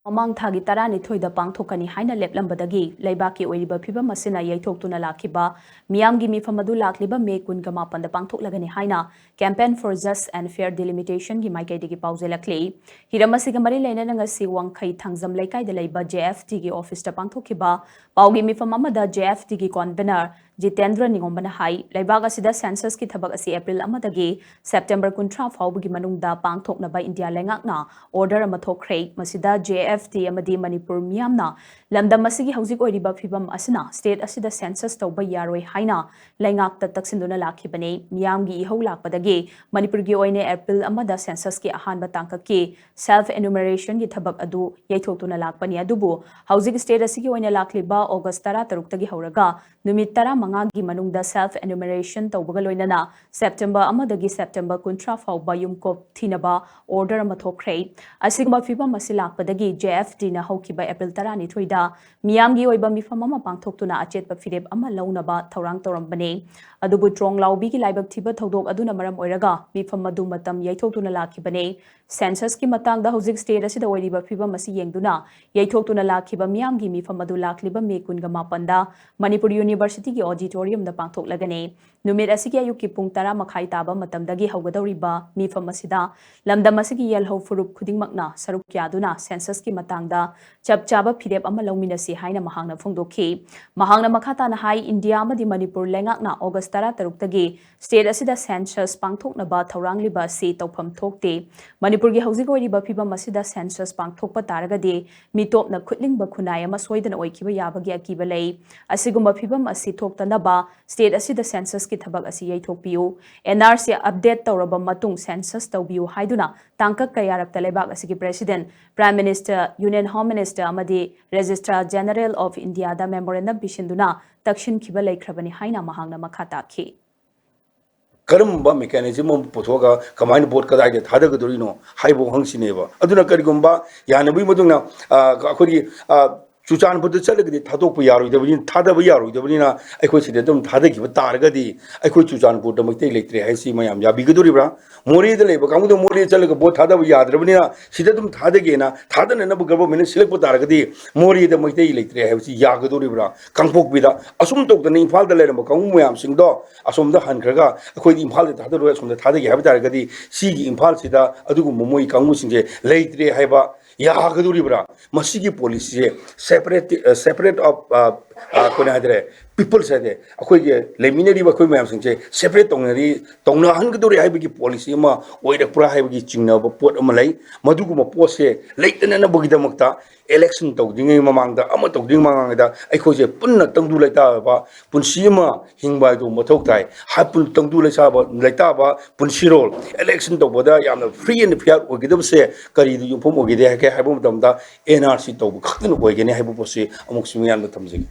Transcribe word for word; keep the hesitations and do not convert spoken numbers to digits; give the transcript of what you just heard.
ꯃꯃꯥꯡ ꯊꯥꯒꯤ ꯇꯔꯥꯅꯤꯊꯣꯏꯗ ꯄꯥꯡꯊꯣꯛꯀꯅꯤ ꯍꯥꯏꯅ ꯂꯦꯞꯂꯝꯕꯗꯒꯤ ꯂꯩꯕꯥꯛꯀꯤ ꯑꯣꯏꯔꯤꯕ ꯐꯤꯕꯝ ꯑꯁꯤꯅ ꯌꯩꯊꯣꯛꯇꯨꯅ ꯂꯥꯛꯈꯤꯕ ꯃꯤꯌꯥꯝꯒꯤ ꯃꯤꯐꯝ ꯑꯗꯨ ꯂꯥꯛꯂꯤꯕ ꯃꯦ ꯀꯨꯟꯒ ꯃꯥꯄꯟꯗ ꯄꯥꯡꯊꯣꯛꯂꯒꯅꯤ ꯍꯥꯏꯅ Campaign for Just and Fair Delimitation ꯒꯤ ꯃꯥꯏꯀꯩꯗꯒꯤ ꯄꯥꯎꯖꯦꯜꯂꯛꯂꯤ꯫ ꯍꯤꯔꯝ ꯑꯁꯤꯒ ꯃꯔꯤ ꯂꯩꯅꯅ ꯉꯁꯤ ꯋꯥꯡꯈꯩ ꯊꯥꯡꯖꯝ ꯂꯩꯀꯥꯏꯗ ꯂꯩꯕ J F D ꯒꯤ office ꯇ ꯄꯥꯡꯊꯣꯛꯈꯤꯕ ꯄꯥꯎꯒꯤ ꯃꯤꯐꯝ ꯑꯃꯗ J F D ꯒꯤ convener ꯖꯤꯇꯦꯟꯗ꯭ꯔ ꯅꯤꯉꯣꯝꯕꯅ ꯍꯥꯏ, ꯂꯩꯕꯥꯛ ꯑꯁꯤꯗ census ꯀꯤ ꯊꯕꯛ ꯑꯁꯤ April ꯑꯃꯗꯒꯤ September ꯀꯨꯟꯊ꯭ꯔꯥ ꯐꯥꯎꯕꯒꯤ ꯃꯅꯨꯡꯗ ꯄꯥꯡꯊꯣꯛꯅꯕ ꯏꯟꯗꯤꯌꯥ ꯂꯩꯉꯥꯛꯅ order ꯑꯃ ꯊꯣꯛꯈ꯭ꯔꯦ꯫ ꯃꯁꯤꯗ J F D ꯑꯃꯗꯤ ꯃꯅꯤꯄꯨꯔ ꯃꯤꯌꯥꯝꯅ ꯂꯝꯗꯝ ꯑꯁꯤꯒꯤ ꯍꯧꯖꯤꯛ ꯑꯣꯏꯔꯤꯕ ꯐꯤꯕꯝ ꯑꯁꯤꯅ state ꯑꯁꯤꯗ census ꯇꯧꯕ ꯌꯥꯔꯣꯏ ꯍꯥꯏꯅ ꯂꯩꯉꯥꯛꯇ ꯇꯛꯁꯤꯟꯗꯨꯅ ꯂꯥꯛꯈꯤꯕꯅꯤ꯫ ꯃꯤꯌꯥꯝꯒꯤ ꯏꯍꯧ ꯂꯥꯛꯄꯗꯒꯤ ꯃꯅꯤꯄꯨꯔꯒꯤ ꯑꯣꯏꯅ April ꯑꯃꯗ census ꯀꯤ ꯑꯍꯥꯟꯕ ꯇꯥꯡꯀꯛꯀꯤ self enumeration ꯒꯤ ꯊꯕꯛ ꯑꯗꯨ ꯌꯩꯊꯣꯛꯇꯨꯅ ꯂꯥꯛꯄꯅꯤ꯫ ꯑꯗꯨꯕꯨ ꯍꯧꯖꯤꯛ state ꯑꯁꯤꯒꯤ ꯑꯣꯏꯅ ꯂꯥꯛꯂꯤꯕ August ꯇꯔꯥ ꯇꯔꯨꯛꯇꯒꯤ ꯍꯧꯔꯒ ꯅꯨꯃꯤꯠ ꯇꯔꯥꯃꯉꯥꯒꯤ ꯃꯅꯨꯡꯗ self enumeration ꯇꯧꯕꯒ ꯂꯣꯏꯅꯅ September ꯑꯃꯗꯒꯤ September ꯀꯨꯟꯊ꯭ꯔꯥ ꯐꯥꯎꯕ ꯌꯨꯝꯀꯣꯛ ꯊꯤꯅꯕ order ꯑꯃ ꯊꯣꯛꯈ꯭ꯔꯦ꯫ ꯑꯁꯤꯒꯨꯝꯕ ꯐꯤꯕꯝ ꯑꯁꯤ ꯂꯥꯛꯄꯗꯒꯤ J F D ꯅ ꯍꯧꯈꯤꯕ April ꯇꯔꯥꯅꯤꯊꯣꯏꯗ ꯃꯤꯌꯥꯝꯒꯤ ꯑꯣꯏꯕ ꯃꯤꯐꯝ ꯑꯃ ꯄꯥꯡꯊꯣꯛꯇꯨꯅ ꯑꯆꯦꯠꯄ ꯐꯤꯔꯦꯞ ꯑꯃ ꯂꯧꯅꯕ ꯊꯧꯔꯥꯡ ꯇꯧꯔꯝꯕꯅꯤ꯫ ꯑꯗꯨꯕꯨ ꯇ꯭ꯔꯣꯡ ꯂꯥꯎꯕꯤꯒꯤ ꯂꯥꯏꯕꯛ ꯊꯤꯕ ꯊꯧꯗꯣꯛ ꯑꯗꯨꯅ ꯃꯔꯝ ꯑꯣꯏꯔꯒ ꯃꯤꯐꯝ ꯑꯗꯨ ꯃꯇꯝ ꯌꯩꯊꯣꯛꯇꯨꯅ ꯂꯥꯛꯈꯤꯕꯅꯤ꯫ Census ꯀꯤ ꯃꯇꯥꯡꯗ ꯍꯧꯖꯤꯛ state ꯑꯁꯤꯗ ꯑꯣꯏꯔꯤꯕ ꯐꯤꯕꯝ ꯑꯁꯤ ꯌꯦꯡꯗꯨꯅ ꯌꯩꯊꯣꯛꯇꯨꯅ ꯂꯥꯛꯈꯤꯕ ꯃꯤꯌꯥꯝꯒꯤ ꯃꯤꯐꯝ ꯑꯗꯨ ꯂꯥꯛꯂꯤꯕ ꯃꯦ ꯀꯨꯟꯒ ꯃꯥꯄꯟꯗ ꯃꯅꯤꯄꯨꯔ University ꯒꯤ auditorium ꯗ ꯄꯥꯡꯊꯣꯛꯂꯒꯅꯤ꯫ ꯅꯨꯃꯤꯠ ꯑꯁꯤꯒꯤ ꯑꯌꯨꯛꯀꯤ ꯄꯨꯡ ꯇꯔꯥ ꯃꯈꯥꯏ ꯇꯥꯕ ꯃꯇꯝꯗꯒꯤ ꯍꯧꯒꯗꯧꯔꯤꯕ ꯃꯤꯐꯝ ꯑꯁꯤꯗ ꯂꯝꯗꯝ ꯑꯁꯤꯒꯤ ꯌꯦꯜꯍꯧ ꯐꯨꯔꯨꯞ ꯈꯨꯗꯤꯡꯃꯛꯅ ꯁꯔꯨꯛ ꯌꯥꯗꯨꯅ census ꯀꯤ ꯃꯇꯥꯡꯗ ꯆꯞ ꯆꯥꯕ ꯐꯤꯔꯦꯞ ꯑꯃ ꯂꯧꯃꯤꯟꯅꯁꯤ ꯍꯥꯏꯅ ꯃꯍꯥꯛꯅ ꯐꯣꯡꯗꯣꯛꯈꯤ꯫ ꯃꯍꯥꯛꯅ ꯃꯈꯥ ꯇꯥꯅ ꯍꯥꯏ, ꯏꯟꯗꯤꯌꯥ ꯑꯃꯗꯤ ꯃꯅꯤꯄꯨꯔ ꯂꯩꯉꯥꯛꯅ August ꯇꯔꯥ ꯇꯔꯨꯛꯇꯒꯤ state ꯑꯁꯤꯗ census ꯄꯥꯡꯊꯣꯛꯅꯕ ꯊꯧꯔꯥꯡꯂꯤꯕ ꯑꯁꯤ ꯇꯧꯐꯝ ꯊꯣꯛꯇꯦ꯫ ꯃꯅꯤꯄꯨꯔꯒꯤ ꯍꯧꯖꯤꯛ ꯑꯣꯏꯔꯤꯕ ꯐꯤꯕꯝ ꯑꯁꯤꯗ census ꯄꯥꯡꯊꯣꯛꯄ ꯇꯥꯔꯒꯗꯤ ꯃꯤꯇꯣꯞꯅ ꯈꯨꯠꯂꯤꯡꯕ ꯈꯨꯟꯅꯥꯏ ꯑꯃ ꯁꯣꯏꯗꯅ ꯑꯣꯏꯈꯤꯕ ꯌꯥꯕꯒꯤ ꯑꯀꯤꯕ ꯂꯩ꯫ ꯑꯁꯤꯒꯨꯝꯕ ꯐꯤꯕꯝ ꯑꯁꯤ ꯊꯣꯛꯇꯅꯕ state ꯑꯁꯤꯗ census ꯀꯤ ꯊꯕꯛ ꯑꯁꯤ ꯌꯩꯊꯣꯛꯄꯤꯌꯨ꯫ N R C update ꯇꯧꯔꯕ ꯃꯇꯨꯡ census ꯇꯧꯕꯤꯌꯨ ꯍꯥꯏꯗꯨꯅ ꯇꯥꯡꯀꯛ ꯀꯌꯥꯔꯛꯇ ꯂꯩꯕꯥꯛ ꯑꯁꯤꯒꯤ President, Prime Minister, Union Home Minister ꯑꯃꯗꯤ Registrar General of India the memorandum ꯄꯤꯁꯤꯟꯗꯨꯅ ꯇꯛꯁꯤꯟꯈꯤꯕ ꯂꯩꯈ꯭ꯔꯕꯅꯤ ꯍꯥꯏꯅ ꯃꯍꯥꯛꯅ ꯃꯈꯥ ꯇꯥꯈꯤ꯫ ꯀꯔꯝꯕ mechanism ꯑꯃ ꯄꯨꯊꯣꯛꯑꯒ ꯀꯃꯥꯏꯅ vote ꯀꯗꯥꯏꯗ ꯊꯥꯗꯒꯗꯧꯔꯤꯅꯣ ꯍꯥꯏꯕ ꯋꯥꯍꯪꯁꯤꯅꯦꯕ꯫ ꯑꯗꯨꯅ ꯀꯔꯤꯒꯨꯝꯕ ꯌꯥꯅꯕꯒꯤ ꯃꯇꯨꯡꯗ, ꯑ, ꯑꯩꯈꯣꯏꯒꯤ, ꯑ, ꯆꯨꯔꯆꯥꯟꯄꯨꯔꯗ ꯆꯠꯂꯒꯗꯤ ꯊꯥꯗꯣꯛꯄ ꯌꯥꯔꯣꯏꯗꯕꯅꯤꯅ, ꯊꯥꯗꯕ ꯌꯥꯔꯣꯏꯗꯕꯅꯤꯅ, ꯑꯩꯈꯣꯏ ꯁꯤꯗ ꯑꯗꯨꯝ ꯊꯥꯗꯈꯤꯕ ꯇꯥꯔꯒꯗꯤ ꯑꯩꯈꯣꯏ ꯆꯨꯔꯆꯥꯟꯄꯨꯔꯗ ꯃꯩꯇꯩ ꯂꯩꯇ꯭ꯔꯦ ꯍꯥꯏꯁꯤ ꯃꯌꯥꯝ ꯌꯥꯕꯤꯒꯗꯧꯔꯤꯕ꯭ꯔꯥ? ꯃꯣꯔꯦꯗ ꯂꯩꯕ ꯀꯥꯡꯕꯨꯗ ꯃꯣꯔꯦ ꯆꯠꯂꯒ ꯚꯣꯠ ꯊꯥꯗꯕ ꯌꯥꯗ꯭ꯔꯕꯅꯤꯅ ꯁꯤꯗ ꯑꯗꯨꯝ ꯊꯥꯗꯒꯦꯅ ꯊꯥꯗꯅꯅꯕ ꯒꯚꯔꯟꯃꯦꯟꯠꯅ ꯁꯤꯜꯂꯛꯄ ꯇꯥꯔꯒꯗꯤ ꯃꯣꯔꯦꯗ ꯃꯩꯇꯩ ꯂꯩꯇ꯭ꯔꯦ ꯍꯥꯏꯕꯁꯤ ꯌꯥꯒꯗꯧꯔꯤꯕ꯭ꯔꯥ? ꯀꯥꯡꯄꯣꯛꯄꯤꯗ ꯑꯁꯨꯝ ꯇꯧꯗꯅ ꯏꯝꯐꯥꯜꯗ ꯂꯩꯔꯝꯕ ꯀꯥꯡꯕꯨ ꯃꯌꯥꯝꯁꯤꯡꯗꯣ ꯑꯁꯣꯝꯗ ꯍꯟꯈ꯭ꯔꯒ ꯑꯩꯈꯣꯏꯗꯤ ꯏꯝꯐꯥꯜꯗ ꯊꯥꯗꯔꯣꯏ, ꯑꯁꯣꯝꯗ ꯊꯥꯗꯒꯦ ꯍꯥꯏꯕ ꯇꯥꯔꯒꯗꯤ ꯁꯤꯒꯤ ꯏꯝꯐꯥꯜꯁꯤꯗ ꯑꯗꯨꯒꯨꯝꯕ ꯃꯣꯏ ꯀꯥꯡꯕꯨꯁꯤꯡꯁꯦ ꯂꯩꯇ꯭ꯔꯦ ꯍꯥꯏꯕ ꯌꯥꯒꯗꯧꯔꯤꯕ꯭ꯔꯥ? ꯃꯁꯤꯒꯤ ꯄꯣꯂꯤꯁꯤꯁꯦ separate, separate of, ꯑ, ꯑ, ꯀꯩꯅꯣ ꯍꯥꯏꯇꯥꯔꯦ, peoples ꯍꯥꯏꯇꯥꯔꯦ, ꯑꯩꯈꯣꯏꯒꯤ ꯂꯩꯃꯤꯟꯅꯔꯤꯕ ꯑꯩꯈꯣꯏ ꯃꯌꯥꯝꯁꯤꯡꯁꯦ separate ꯇꯧꯅꯔꯤ, ꯇꯧꯅꯍꯟꯒꯗꯧꯔꯤ ꯍꯥꯏꯕꯒꯤ ꯄꯣꯂꯤꯁꯤ ꯑꯃ ꯑꯣꯏꯔꯛꯄ꯭ꯔꯥ ꯍꯥꯏꯕꯒꯤ ꯆꯤꯡꯅꯕ ꯄꯣꯠ ꯑꯃ ꯂꯩ꯫ ꯃꯗꯨꯒꯨꯝꯕ ꯄꯣꯠꯁꯦ ꯂꯩꯇꯅꯅꯕꯒꯤꯗꯃꯛꯇ election ꯇꯧꯗ꯭ꯔꯤꯉꯩ ꯃꯃꯥꯡꯗ, ꯑꯃ ꯇꯧꯗ꯭ꯔꯤꯉꯩ ꯃꯃꯥꯡꯗ ꯑꯩꯈꯣꯏꯁꯦ ꯄꯨꯟꯅ ꯇꯪꯗꯨ ꯂꯩꯇꯥꯕ ꯄꯨꯟꯁꯤ ꯑꯃ ꯍꯤꯡꯕ ꯍꯥꯏꯗꯨ ꯃꯊꯧ ꯇꯥꯏ꯫ ꯍꯥ-, ꯄꯨꯟ-, ꯇꯪꯗꯨ ꯂꯩꯁꯥꯕ, ꯂꯩꯇꯥꯕ ꯄꯨꯟꯁꯤꯔꯣꯜ, election ꯇꯧꯕꯗ ꯌꯥꯝꯅ free and fair ꯑꯣꯏꯒꯗꯕꯁꯦ ꯀꯔꯤꯗ ꯌꯨꯝꯐꯝ ꯑꯣꯏꯒꯗꯦ ꯍꯥꯏꯒꯦ ꯍꯥꯏꯕ ꯃꯇꯝꯗ N R C ꯇꯧꯕ ꯈꯛꯇꯅ ꯑꯣꯏꯒꯅꯤ ꯍꯥꯏꯕ ꯄꯣꯠꯁꯤ ꯑꯃꯨꯛꯁꯨ ꯃꯤꯌꯥꯝꯗ ꯊꯝꯖꯒꯦ꯫